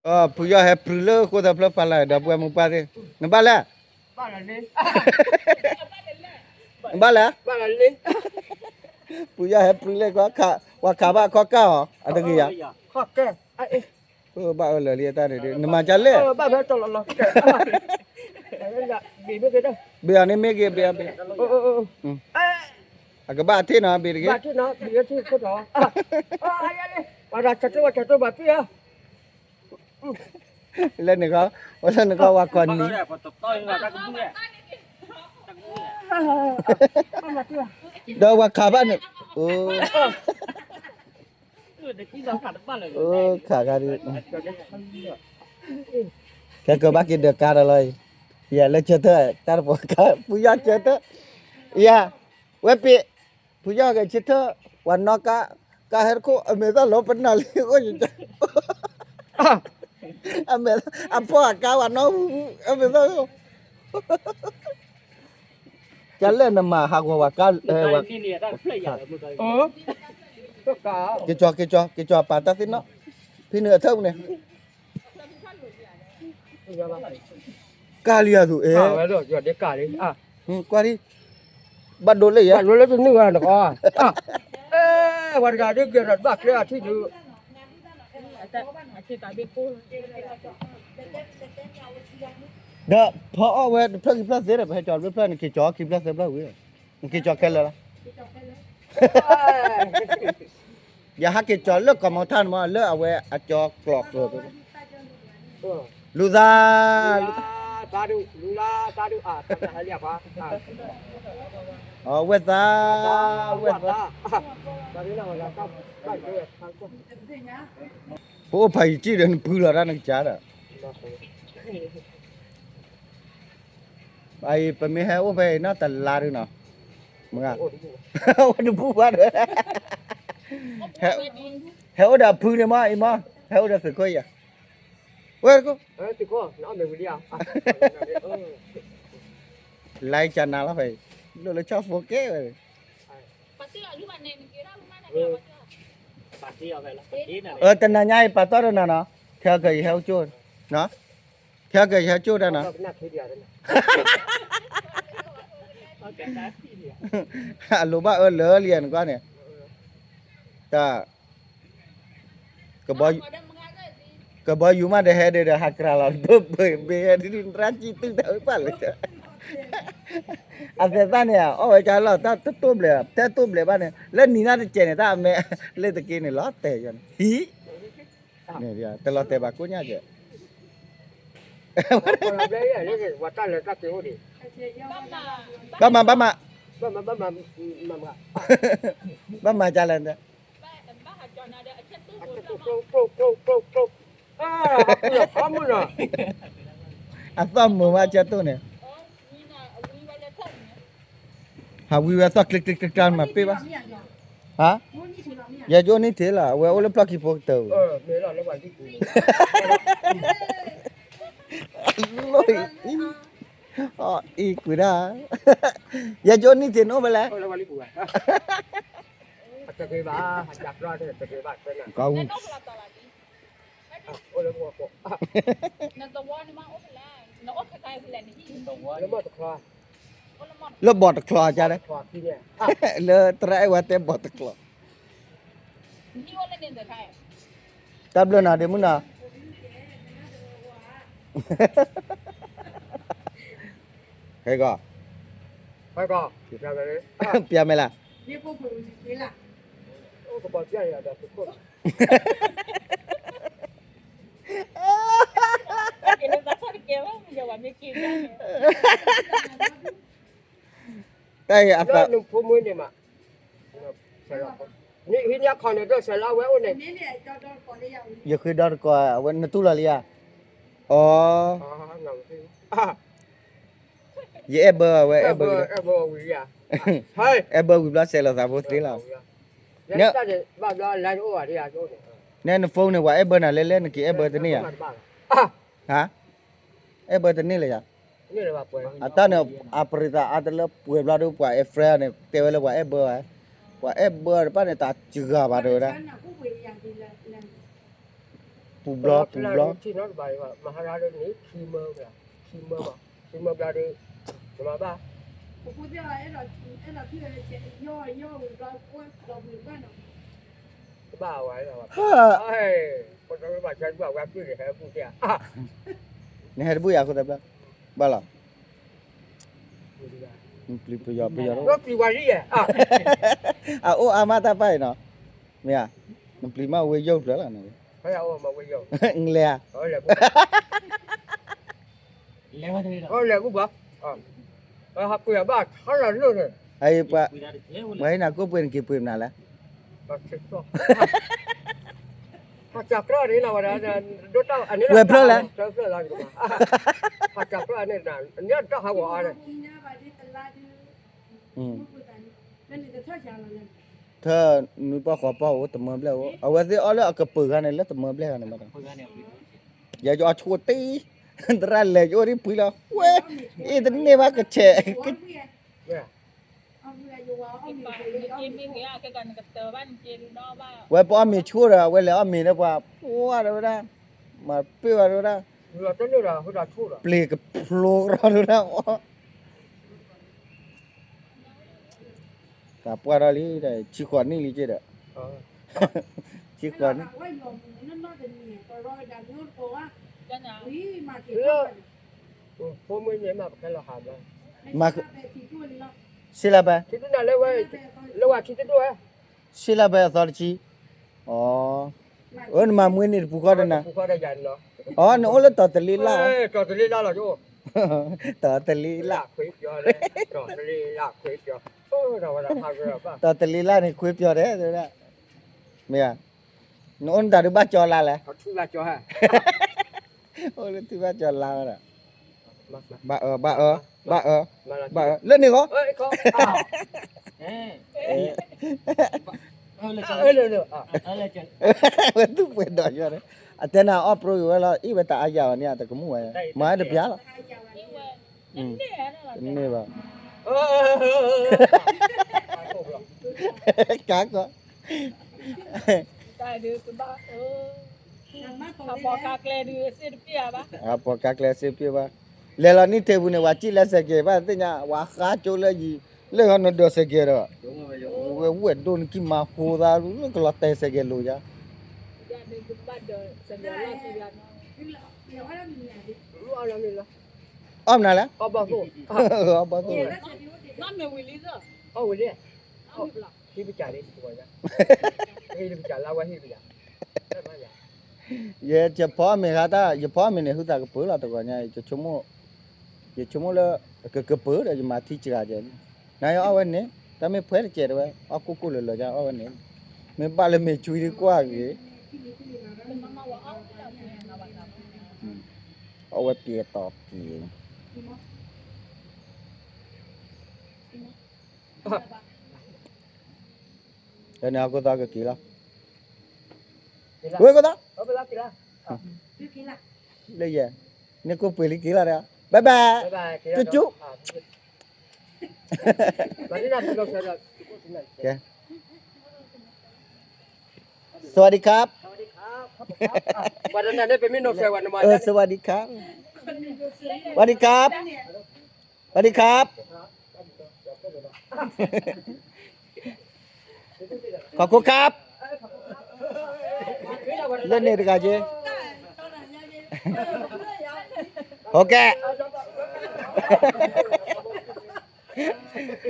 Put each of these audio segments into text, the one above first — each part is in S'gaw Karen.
ဖုယီၢ်ဟဲပြုၢ်လၢဃိၣ်သၢဖျၢၣ်ဖးလဲၢ်ဒီးပှၤမိၢ်ပှၢ်သ့ၣ်, နဘၣ်လဲၣ်, နဘၣ်လဲၣ်, ဖုယီၢ်ဟဲပြုၢ်လၢကွၢ်, ပှၤခးဘၣ်ခီကၢ်အီၤ အတဂ့ၤယၤ, ဘၣ်အၢလၢာ်လံအတၢ်န့ၣ်ဒုး နမၤကလဲၣ်, ဘ့ၣ်အီၤန့ၣ်မ့ၢ်ဂ့ၤ ဘ့ၣ်အီၤဘ့ၣ်, အကဘၣ်ထံၣ်နီၤ ဘ့ၣ်တဂ့ၤ, လၢနက, လၢနကဝၤခီနံၤ, ဒီးဝၤခးဘၣ်န့ၣ်, ခးဂၤဒုး, ခဲကဘၣ်က့ၤဒၢးကါဒီးလီၤ, ယလၢဆၢထၢၣ် တၢ်တပီၤကါ ဖုယီၢ်ဆၢထၢၣ်, ယၤ, ဝဲပ့ၤ, ဖုယီၢ်ဂဲၤဆၢထၢၣ်, ပှၤနီၣ်ကါ, ကါဟဲတခိၣ် အမဲာ်သၣ်လီၤပနၢ်လံအိၣ်, အမဲာ်, အဖီၣ်အကါဝဲနီၣ်, အမဲာ်သၣ်, ကလဲၣ်နမၤဟးဂီၤဝဲကါ, က့ၤကၠီ, က့ၤကၠီ, က့ၤကၠီပာ်တၢ်သ့ၣ်နီၣ်, ဖဲန့ၣ်အထၢၣ်ပူၤန့ၣ် ကၢ်လံအသူးအဲ, ကွၢ်ဒံ, ဘၣ်ဒိလၢယဲ, ဘၣ်ဒိလၢတနုာ်ဂၤနကီ, ဝၤတဂၤဒ်ကဲဒီးဘၣ်ကျဲအထံၣ်ဒုး, ဒီးဖီအီၣ်ဝဲတဖျၢၣ်ခံဖျၢၣ်သ့ဒီး ပဟဲကၠီတဖျၢၣ်န့ၣ် က့ၤကၠီခံဖျၢၣ်သၢဖျၢၣ်ဝံၤ, နက့ၤကၠီခဲလၢာ်လီၤ ယဟဲက့ၤကၠီလၢကီၢ်မီထၣ်န့ၣ်မး လၢအဝဲအကၠီကျိးကျိး, လူသး, ဝဲသး, ဝဲသး, ပအိၣ်ဖးယံာ်ကံၣ်ဒီး နဖုလီၤတၢ်နကစၢ်ဒီး အံၤ ပမ့ၢ်ဟဲအိၣ်ဖဲအံၤနီၢ်တလါဒုနီၤ, မ့ၢ်ဂ့ၤ, အိၣ်တဘူၣ်ဘၣ်ဒီး, ဟဲအိၣ်ဒီးအဖုန့ၣ်မး အံၤမး, ဟဲအိၣ်ဒီးသုးခိၣ်ယၤ, ဝဲတခိၣ်, လါယကနၤလီၤဖဲအံၤ, လိၣ်လၢဆီၣ်ဖိကဲဝဲ, တနၤညါအံၤပာ်တီၢ်တနၤနီၤ, ခဲကယဟဲအိၣ်ကၠိၣ်, ခဲကယဟဲကၠိၣ်တၢ်နီၤ, အလိၤဘၣ်အၢလၢာ်လံနကွၢ်န့ၣ်, တၢ် ကဘီယူၤမးဒီးဟဲဒီး ဟးကြၢးလီၤ ဘၢဘၢဘၢဟဲဒုး ရၢ်ကံၣ်တုၢ်တၢ်ဝဲပၢ်လၢာ်, အသဲးသၣ်န့ၣ် အီၣ်ဝဲကၢလီၤ တၢ်တတိၢ်ဘျဲး တဲတိၢ်ဘျဲးဘၣ်န့ၣ် လၢနံၤနၢ်တစဲးန့ၣ် တၢ်အမဲာ် လၢတက့ၢ်န့ၣ် လီၤတဲာ်ယီၤန့ၣ် ဟံၣ် တလီၤတဲာ်ဘၣ်ကိၣ်ညါကဲ ဘၣ်မၤ ဘၣ်မၤ ဘၣ်မၤကလဲၣ်, အသီၣ်မုာ်မးကတိၢ်န့ၣ်, ဟးဝံဝဲသီၣ်ကျ့ကျ့ကျ့ကျ့မၤပ့ၢ်ဘၣ်, ဟါ, ယဲယအိၣ်နံၣ်ထံးလီၤ အဝဲအိၣ်လၢဖျီၣ်ခံဖိကတၢၢ်, အံၤကွံာ်ဒၣ်, ယဲယအိၣ်နံၣ်ထံးနအိၣ်ဖဲလဲၣ် က, လၢဘီၣ်တချီကလဲၣ်, လၢသရၣ်အဲၣ်ဝဲတဲဘီၣ်တချီ, တၢ်ဘျုးနၤဒ့မုၣ်နီၤ, ဟဲကီး, ပျဲမဲလၢ် တၢ်အံၤအသး, ယဃ့ဒီတကိး အဝဲနတူၢ်လီၤလံဧါ, အိ, ယအဲၣ်ဘၢအဝဲအဲၣ်ဘၢ, အဲၣ်ဘၢဝံၤဘျီစဲးလီၤသးဖိသ့လီၤ, နဲန phone န့ၣ် ပှၤအဲၣ်ဘၢနၤလဲၣ်လဲၣ် နက့ၤအဲၣ်ဘၢတန့ၢ်ဧါ, ဟါ, အဲၣ်ဘၢတန့ၢ်လၢၤယၤ, အတၢ်န့ၣ် အပရံသးအါတလၢပှဲၤဘျီဒီး ပှၤအဲၣ် friend န့ၣ် တဲဝဲလၢပှၤအဲၣ်ဘၢဘၣ်, ပှၤအဲၣ်ဘၢတဖၣ်န့ၣ် တၢ်စှၤဘၣ်တဲဝဲဒၣ် ပူၤဘျီ ပူၤဘျီ ပူၤဘျီ နဟဲတဘူၣ်ယၤအဃိသတးဘျီ ဘၣ်လီၤ. နပျံၤပယီၤပယီၤ အအိၣ်အါမးတၢ်ပၢ်အံၤနီၤ, မ့ၢ်ဧါ, နပျံၤမးဝဲယိၣ်ဖျၢၣ်လီၤ, နလဲၤဧါ, ပှၤဟံးနၤကိၣ်ပှ့ၤနက့ၤပှ့ၤမနုၤလဲၣ်, ပှၤဟံးနၤကိၣ်ပှ့ၤနက့ၤပှ့ၤမနုၤလဲၣ်, ဝဲၤဖျၢၣ်လဲၣ်, ထၢနွံပီၢ်ဃီပီၢ်အိၣ်တမၢဘျဲၣ်အိၣ်, အဝဲသ့ၣ်အီၣ်လၢအကပၢၤခါန့ၣ်လၢတမၢဘျဲၣ်ဂၤန့ၣ်မး, ယယအီၣ်ဆိၣ်တံၢ်, သရၣ်လဲၤယအိၣ်ဒံးဖှံလီၤ, ဝဲ, အ့ၣ်တန့ၢ်ဘၣ်ကဆဲး, ဝဲပအီၣ်မ့ၤဆိၣ်ဒီး အဝဲလဲၤအီၣ်မ့ၤလၢပှၤ, ပှၤဒီးဝဲဒၣ်, မၤပ့ၢ်ဝဲဒီးဝဲဒၣ်, ပျ့ၤကဖျိကရီဒီးဝဲဒၣ်, တၢ်ပှၢ်ထီၣ်လံ, ဆံဃိးနံၣ်လံက့ဒီး, ဆံဃိးနံၣ်, မၤ, ဆ့လၢပဲ, ဆ့လၢပဲအသီတဆံ, အ, အၢ နမၤမွေးနေ့တပူၤဃီဒီးနၤ, အ, နအိၣ်လၢတီၤတလ့လၢ်, တီၤတလ့လၢ်, တီၤတလ့လၢ်န့ၣ်ခွ့ပျီၤဒဲး, မ့ၢ်ဧါ, နအိၣ်နတၢ်ဒုးဘၣ်ကၠီလါလဲၣ်, အိၣ်လၢထံဘၣ်ကၠီလါဒီး, ဘၣ်အၢ ဘၣ်အၢ ဘၣ်အၢ, ဘၣ်အၢ လၢန့ၣ်ဂီၢ်, ဝဲသူၣ်ပှဲၤဒီးယီၤန့ၣ်, အတဲနၤအီၣ်ပြိဂ့ၤဝဲလီၤ, အ့ၣ်ဝဲတၢ်အါယၤအီၤန့ၣ် တကမူၣ်ဝဲ, မၤတပျၢ်လီၤ, တန့ၢ်ဘၣ်, ကါကီၢ် အပိာ်ကါကျဲစ့တပ့ၢ်ဘၣ်, လဲၤလီၤနံၣ်ထံးပူၤန့ၣ် ပှၤစံၣ်လၢစဲးကဲၤဘၣ်သ့ၣ်ညါ ပှၤဃါကၠိလၢယံၤ, လၢဂီၤနဒိးစဲးကဲၤဒီး, ဝဲဝဲၢ်ဒိၣ်နကံၢ်မၤဃိသး လၢကလီၤတဲာ်စဲးကဲၤလိာ်ယါ, အီၣ်မနုၤလဲၣ်, အီၣ်ဘီၣ်သိၣ်, ယဖီမ့ၤဃါတၢ် ယဖီမ့ၤန့ၣ် ဟုသးကပၢၤလီၤတဂီၤညါ, ယဆိကမိၣ်လၢ ကကပၢၤဒီးယမၤထံစှၤကဲၤ, နယအီၣ်ဝဲန့ၣ် တၢ်မ့ၢ်ဖှဲတကဲၤတဝဲ အီၣ်ကိၢ်ကိၢ်လၢၤလၢၤ ယအီၣ်ဝဲန့ၣ်, မ့ၢ်ဘၣ်လၢမ့ၤဆွံဒ်ကွၢ်ဂ့ၤ, အီၣ်ဝဲပျဲၤတီၤပျဲၤ လၢန့ၣ်အခိၣ်သီကက့ၤလီၤ, ဝဲခိၣ်သီ, လၢယဲ, န့ၣ်ကိၣ်ပှ့ၤလံက့ၤလီၤဒီး, bye bye, ကၠူကၠူ, सवादिका, सवादिका, सवादिका, सवादिका, सवादिका, ขอบคุณครับ, လၢန့ၣ်တဂၤက့ၤ, ဟုတ်ကဲ့,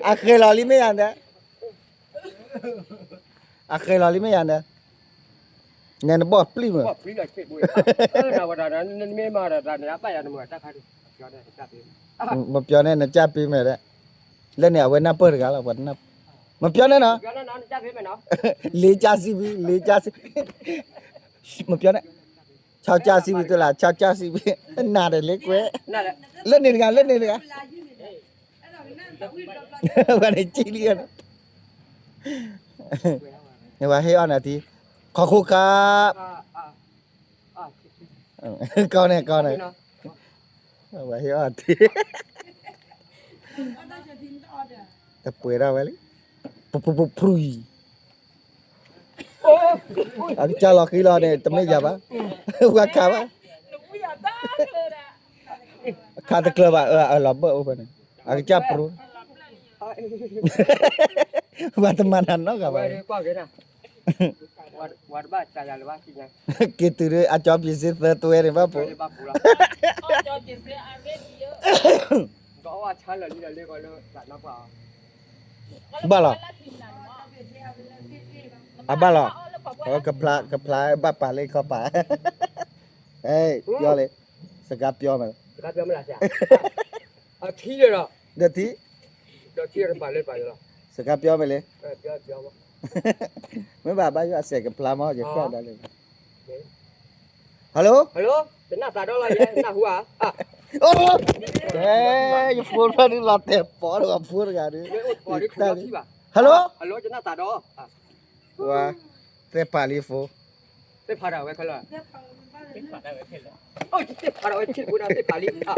အဃဲၤလီၤလံမ့ၢ်ယၤဒီး, အဃဲၤလီၤလံမ့ၢ်ယၤဒီး, နဲနဘီၣ်ပျံၤမး, မပြောနဲ့ နကြပေးမယ်တဲ့, လၢန့ၣ်အဝဲနၢ်ပၢၢ်တဂၤလီၤ, မပြောနဲ့နော်, လေးကျားစံးပြီ, လေးကျားစံး, မပြောနဲ့, ခြောက်ကျားစံးပြီ, ခြောက်ကျားစံးပြီ, နာ်တယ်လေကွယ်, လၢန့ၣ်တဂၤ, လၢန့ၣ်တဂၤ, ပှၤန့ၣ်ကံလံ, ပှၤဟ့ၣ်အီၣ်နၤထံ, ขอบคุณครับ, ကောင်းတယ်, ကောင်းတယ်, ပှၤဟ့ၣ်အီၣ်ထံ, တပှဲၤဒၣ်ဝဲလံ, ပပပဖရူ, အကစၢ်လီၤဃံလီၤန့ၣ် တမ့ၢ်ယၤဘၣ်, ဝဲခးဘၣ်, ခးတကျၢၤဘၣ်, အလီၤဘၢၣ်အိၣ်ဖဲန့ၣ်, အကစၢ်ပြိ, ဝဲတမၤနၤနီတဂၤဘၣ်, က့ၤတုၤဒီး အကၠီပ့ၤစ့သၢတွဲန့ၣ်ဘၣ်ဖိ, ဘၣ်လီၤ, အဘၣ်လီၤ, ကဖျါ ကဖျါဘၣ်ပာ်လၢခီပၤ, အဲ ပြောလေ, စကားပြောမယ်, ဒီးထံ, စကားပြောမယ်လေ, မ့ၢ်ဘၣ်ဘၣ်ယွၤအစဲးကဖျါမီၤ ယဃၣ်ဒၣ်လဲာ်, hello, ယဖိဖျၢၣ်ဒုးလီၤတဲာ်ပီးဒီးအဖိတဂၤဒုး, hello, ဝါ, တဲပာ်လံဖိ, သ့ၣ်ဖးဒၣ်ဝဲခဲလၢာ်, သ့ၣ်ဖးဒၣ်ဝဲခဲလၢာ်, သ့ၣ်ဖးလံ,